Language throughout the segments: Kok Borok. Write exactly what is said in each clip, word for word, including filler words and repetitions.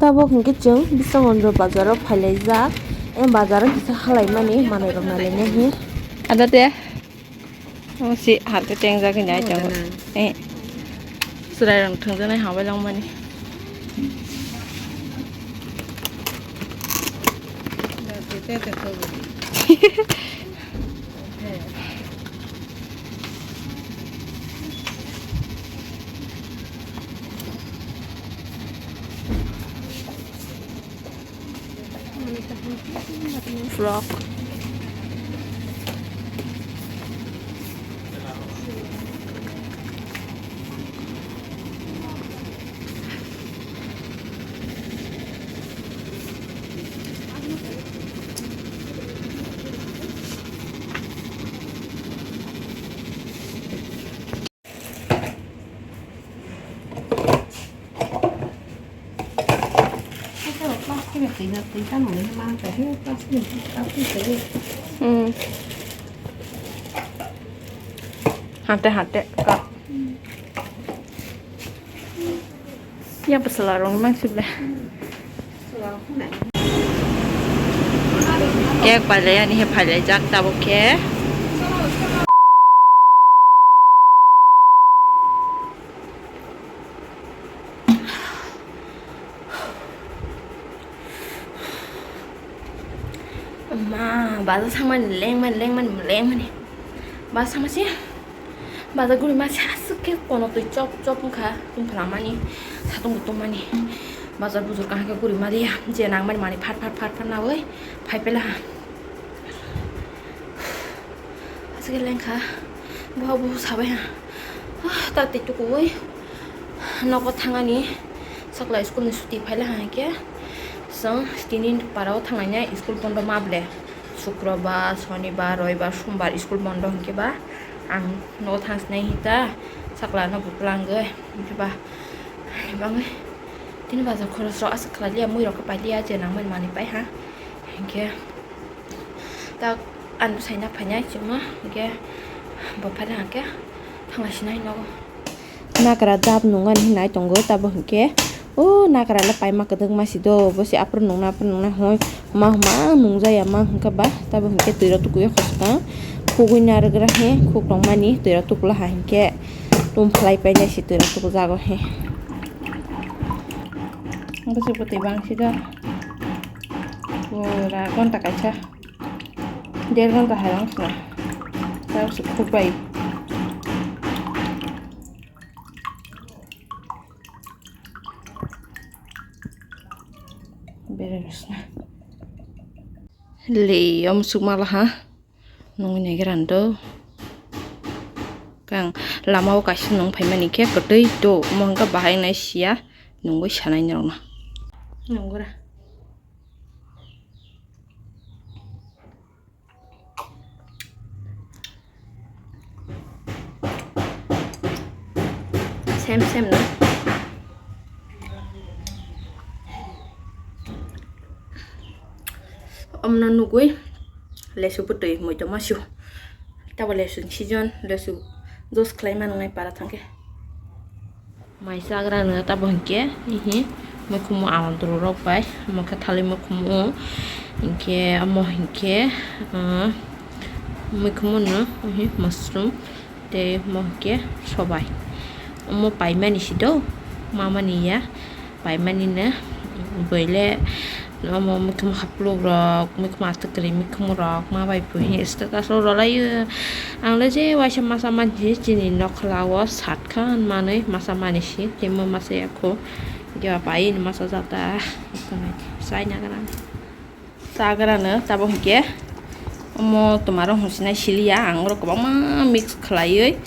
Tabok hwnkhe chwng Biswangondro bazaro phailaijak. Em bazaro kisa halaimani manwirok nailainai hi. Ada te. Oh, si harte tengjak hinwi ai tongo. Eh. Chwrairok thwngjaknai habai langmani. Frog. Hmm. Hante, hante, kak. Ya, bwsala rong mang sibla. Cake pailai ani he phailaijak tabuk khe. Ma, bazar thangmani lengmani, lengmani, lengmani. Bazar thangma se, bazar guri ma se aswk khe kono twi chop chop wngkha, tongphlamani, satung bo tongmani. Bazar bujur kaham khe guri ma riya, je nangmani manwi phat phat phat phat nawi phai pela ha. Aswk khe lengkha, boha boha sabai ha. Ah, ta twi tukuwi nogo thangani, sakla school ni suti phaila ha hinkhe, chwng tini para o thangnaina school bondo ma ble. Sukrobar, sonibar, roibar, sombar school bondo hinkhe ba ang nogo thangsinai hita, sakla no bukla wngwi hinkhe ba bangwi tini bazar khorosrok aswk khlai liya, muirok khe pai liya, je nangmani manwi pai ha hinkhe. Tak ani bwsai nak phainai chwngno, hinkhe bo phaina hinkhe thangna sinai nogo. Nakra dab nungani hinai tongo, tabo hinkhe o nakra le paima kwdwkma si do, bo se aphuru nungna, aphuru nungna hoi ma, ma nungjaya ma hinkhe ba, tabo hinkhe twirok tukuya khosokang khugwi narwkra he khuk tongmani twirok tukla ha hinkhe tum phlai painai si twirok tukujago he. Bo se bwtwi bangsi do pura gonta kaisa. Der ghonta hai wng sna. Tabuk se khukbai. Berai rw sna. Le, omo sukma laha. Nungwi nai gra do. Kang lama o kaisa nung phaimani khe kwtwi do. Omo hwnkhe bahai nai sia. Nungwi sanai norokno. Nungwi ra. Sem sem no. Omno nugwi lesu bwtwi moito masu. Tabo lesu season, lesu juice khlai mano nai para thangkhe. Mai chagra no tabo hinkhe, ihi, mukhumu aondru rok bai, omo khe thali mukhumu, hinkhe, omo hinkhe, ah, mukhumu no, ihi, mushroom, tei omo hinkhe sobai. Omo paimani si do, mamani ya, paimani no, boile, Omo mikhumu hapluk rok, mikhumu aswk kwrwi mikhumu rok ma bai pui status o rwlaio. Ang le je waisa masa mansi chini nokla o sat kha manwi masa mansi tei mo masa ya kho. Hinkhe ba pai ni masa jata. Chai na gana. Cha gana no tabo hinkhe omo twma rok hwnsinai siliya ang oro kwbangma mix khlaiwi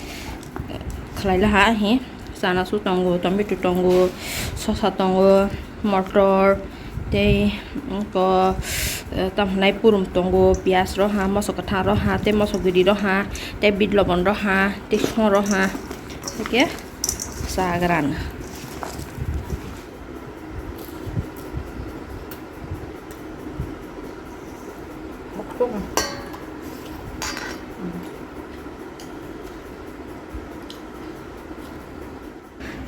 khlai laha hi. Chanasu tongo, tomato tongo, sosa tongo, motor, tei oko, eh, tamo hwnai purum tongo, piyaj rok ha, moso kwthang rok ha, tei moso giri rok ha, tei bit lobon rok ha, tei song rok ha, hwnkhe chagra no.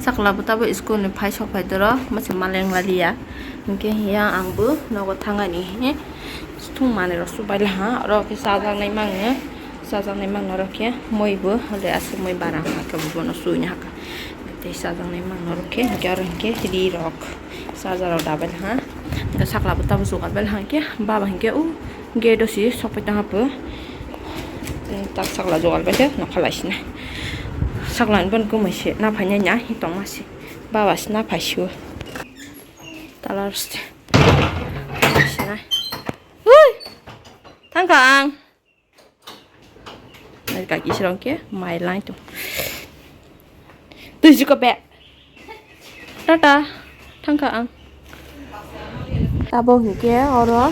Sakla bo tabo school ni phai sok phai doro, masa maleng laliya. Hinkhe hiya ang bo nogo thangani, he, thung manwi rok subai laha, oro khe chajaknai mangno, chajaknai mangno rok khe moi bo, hode aswk moi bara hwnka khe bono suina haka. Tei chajaknai mangno rok khe, hinkhe oro hinkhe ri rok, chaja rok dabai laha. Hinkhe sakla bo tabo jugal bai laha hinkhe, baba hinkhe o gate o si sokpai tongha po. Tak sakla jugal bai khe nokha lai sinai. Sakla ni bon kumui se na phainai na hi tongma se. Baba se na phai sio. Talar se. Sinai. Hui! Thangkha ang. Nai kaki sirong khe mai lai tong. Tui jiko be. Tata. Thangkha ang. Tabo hinkhe oro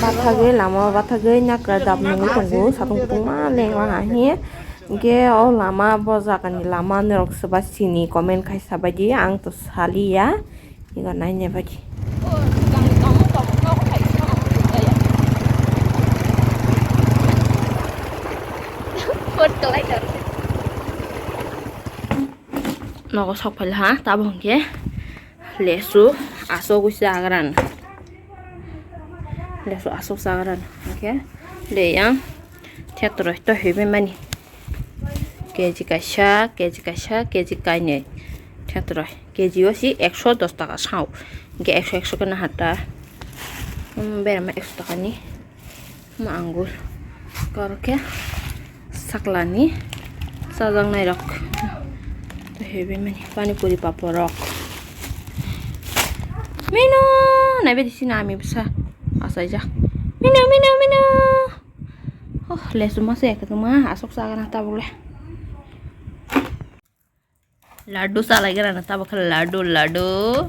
bathagwi lama bathagwi nakra dap nungwi tongo satung kutung ma leng laha hiye. Hinkhe o lama bo jagani lama norok swba sini comment khai sabaidi ang to saliya. Igo naina bagwi. Nogo sok phaila ha, tabo hwnkhe lesu aswk jagrana. Lesu aswk jagrana. Hwnkhe de yang thetroi to hibi mani. K G kaisa, K G kaisa, K G kainwi. Thetroi. K G o si ekso dos taka sao. Hwnkhe ekso, ekso khe naharta. Hmm, berama ekso takani. Ma angul. Karo khe saklani chajaknai rok. Heavy mani pani puri papor rok. Mino, naibe disi nami bwsa. Asaijak. Mino, mino, mino. Oh, lesu masa ya ketemu ah, asok sagana tabuk le. Laddu salai gana tabuk khe laddu, laddu.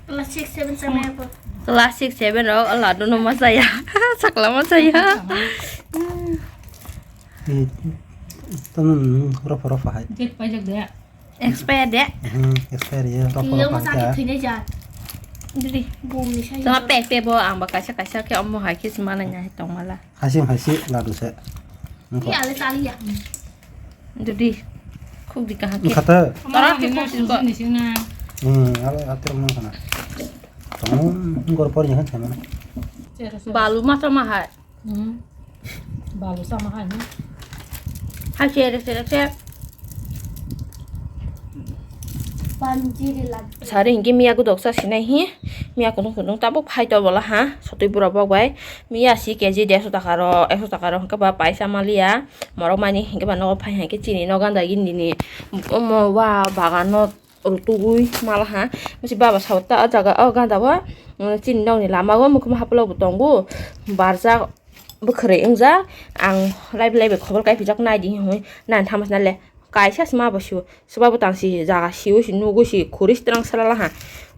Class six, seven sama apa? Class six, seven rok laddu no masaya. Sakla masaya. Taman rofa rofa hai. Date paijak de. Expire de. Hmm, expire ya, rofa rofa hai. Iya, masa thwinai ja. Didi. Bumni sai. Sama pek pek bo ang ba kaisa kaisa khe omo hai khe sima nanya hai tongmala. Hasim haisi laddu se. Iya, ale tali ya. Dudi. Khuk di kaham ke. Kata. Tora ke khuk di ko. Hmm, ale atur mang kana. Kamu ngor por jangan sama. Balu masa mahal. Hmm. Balu sama mahal. Hai sere sere se. Panjiri lagi. Sari hingke miya gudok sa sinai hi. Miya kudung kudung tabuk phai to bola ha. Sotwi bura bok bai. Miya si K G dersho taka ro, ekso taka ro hingke ba paisa maliya. Morok mani hingke ba nogo phai hingke chini no ganda gini ni. Omo wa bagan no rutugui mala ha. Misi baba sao ta o jaga o ganda o, mm, chini nokni lama o mukhuma hapla bo tongo. Barjak bwkhwrwi wngjak. Ang laibe laibe khobor kaipijak nai di hinwi nai thamas nai le. Kaisa se ma bo sio. Soba bwtang si jaga sio si nugo si khuri si twlang salala ha.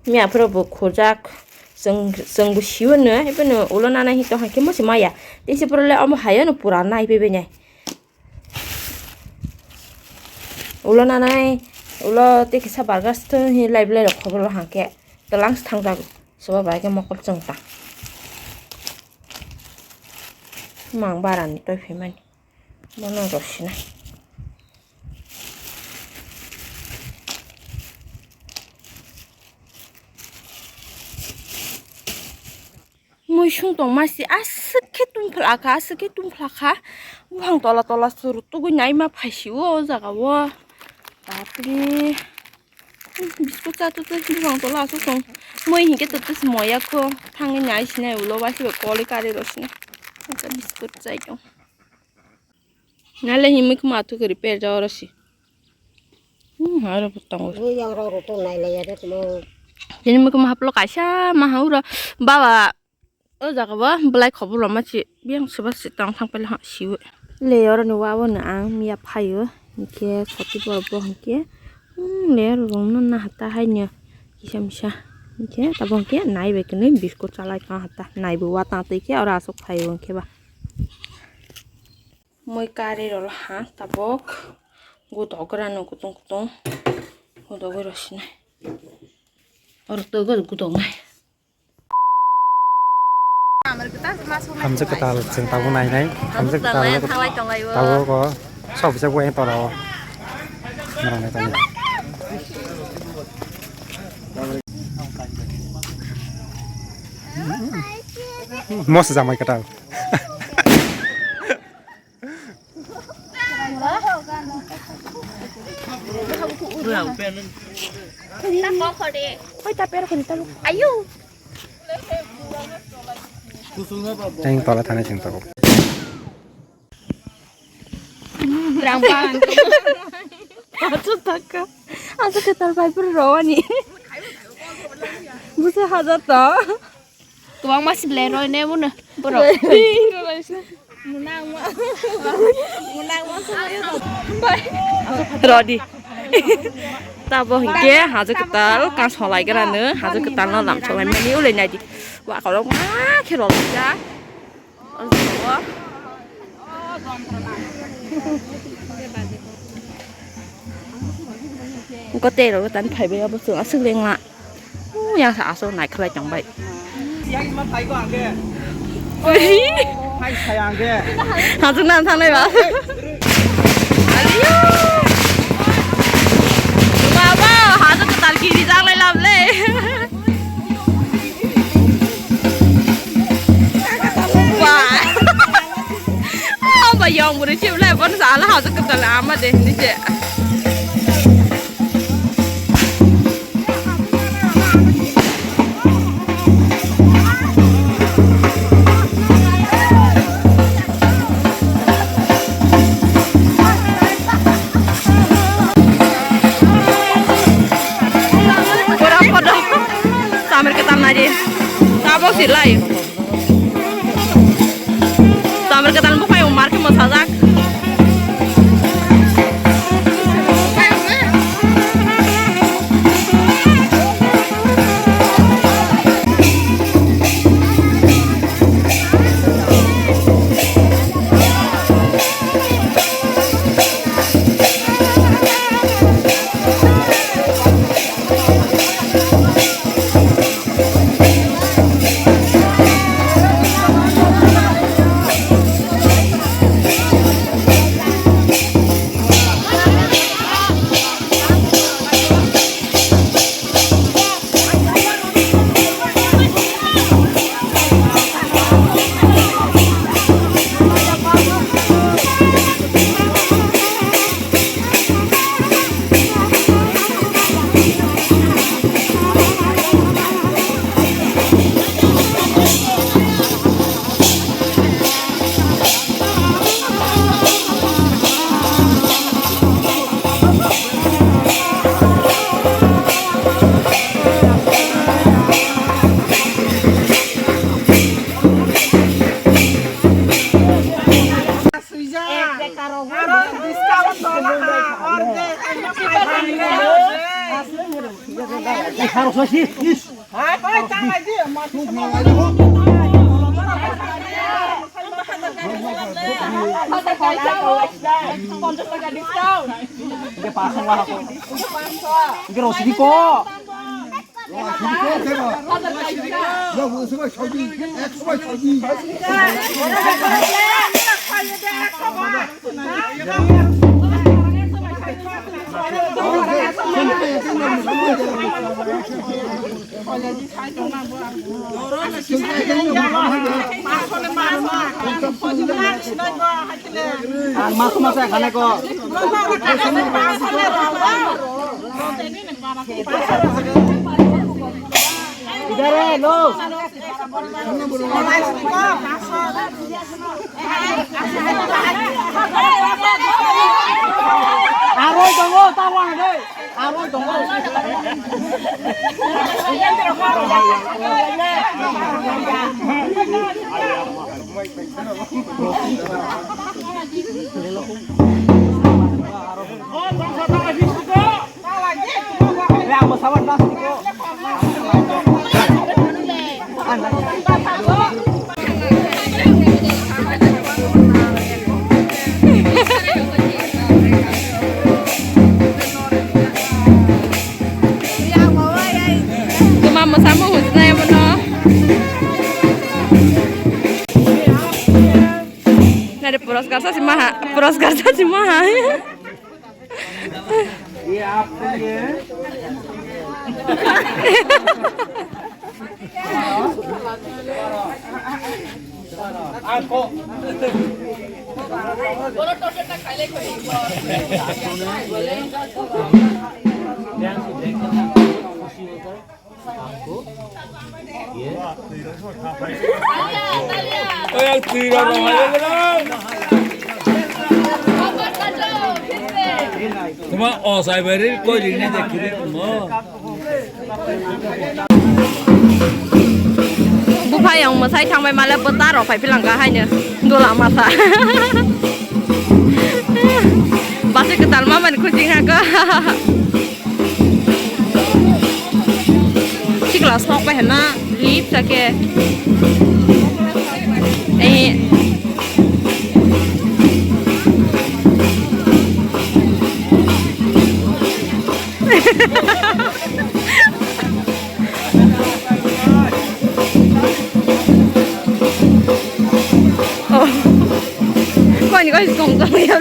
Miya phuru bo khurjak. Chwng, chwng bo sio no, ebo no ulo nana hi tong hai khe mo se maya. Tei se pore le omo hayo no pura nai pebe nai. Ulo nanai, ulo tei kisa burger stone hi lai belai rok khobor o hangke. Twlang se thangjago. Soba bai khe mokol chwng ta. Mang barani toi phaimani. Bono rw sinai. Mui sung tong ma si aswk khe tungphla kha, aswk khe tungphla kha. Buphang tola tola se rutugui nai ma phai si o, o jaga o. Bapre. Biskut cha tu tu buphang tola aswk tong. Mui hinkhe tu tu se moya kho. Thangwi nai sinai ulo ba se koli kari rw sinai. Asa biskut chai tong. Nale himwi khma athu kari per ja oro si. Hmm, aro bo tongo. Ui, yang rok rok tong nai lai ya de tmo. Jeni mui khma haplo kaisa ma ha uro. Baba, o jaga bo belai khobor lama si. Biyang soba si tong thang pele ha siwe. Le oro ni wa bo no ang miya phaio. Hinkhe soti bo bo hinkhe. Hmm, le oro rong no na hata hai no. Kisa misa. Hinkhe tabo hinkhe nai bai kwnwi biskut chalai tong hata. Nai bo wa tang twi khe oro aswk phaio hinkhe ba. Mui kari rw ha tabuk. Gudok gra no kutung kutung. Gudok gra sinai. Oro to gudok nai. Hamjak kwtal chwng tabuk nai nai. Hamjak kwtal tabuk ko. Sok bisa buai tolao. Nang nai tani. Mos jamai kwtal. Ayu. Teng tola thani chwng tabuk. Rang bang. Achu taka. Achu kwtal bai pura rawani. Busi hajar to. Kwbangma siblai roi ne muna borok. Rodi. Tabo hinkhe hajo kwtal kan solai grano, hajo kwtal no lam solai mani ulai nai di. Wa korok ma khe rolaijak. Ko tei rok tan phaibai abo chwng aswk lengma. Yang sa aswk naikhlai tongbai. Hajung nan thanglai ba. Aliyo. Baba, hajung kwtal kiri janglai lamle. Wah. Oh, ba yang buri chip le bon sa ala hajung kwtal ama de ni je. Pura podo. Samir kwtal nai di. Tabok silai. Samir kwtal buphai umar khe mwsajak. Aro discount dona ha, order, five hundred. Hai, hai, tangai di, ma, ponchash taka discount. Ini pasang lah aku. Ini rosidi kok. Ang mas mas ya khane ko. Idare lo. Aroi tongo, ta wana de. Aroi tongo. Tuma mwsamo hwnjwnai abono. Nare puraskar sa si maha, puraskar sa si maha. Tuma osai bai ri koi ri ni de kiri mo. Buphayong mwsai thangbai male bwta rok phai philangkha haino dola masa. Basi kwtal mamani kuching hako. Sikla sok bai hana lip sake. Eh. Oh. Koi ni koi kong tong ya.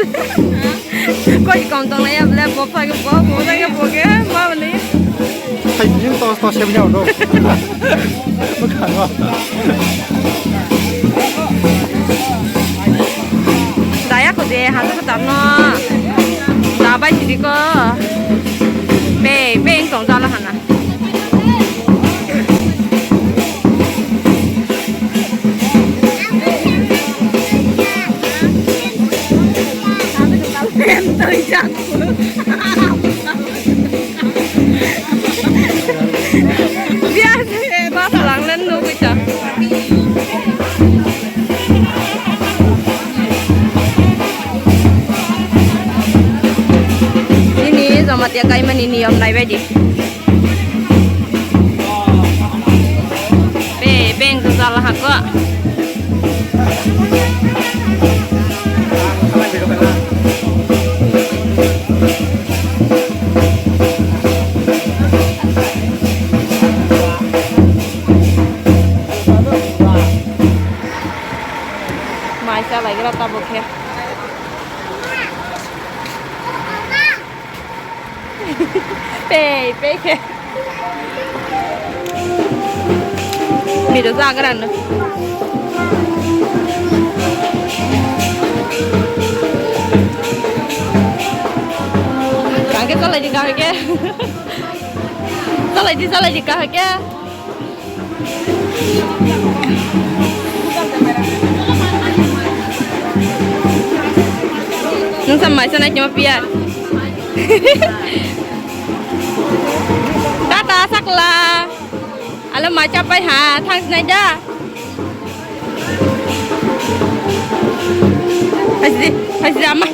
Koi kong tong ya ble bo pa ke bo bo ke bo ke ma ni. Hai ni to to se bnya do. Daya ko de, hanu ko tarno. Da bai sidi ko. Be, be, eng tong jala hana. Em tong jak. Biasa, eh, basa langlen nugui ta. Nini Jamatia kaimani niyom naibaidi. Be, beng jala hako. Mai chalaigra tabuk khe. Pei, pei khe. Biro jagra no. Kage chalai di kage. Chalai di, chalai di kage. Nung sa mai sanai kima piya. Tata sakla. Alo mai chapai ha, thang sinai da. Haji, haji ama.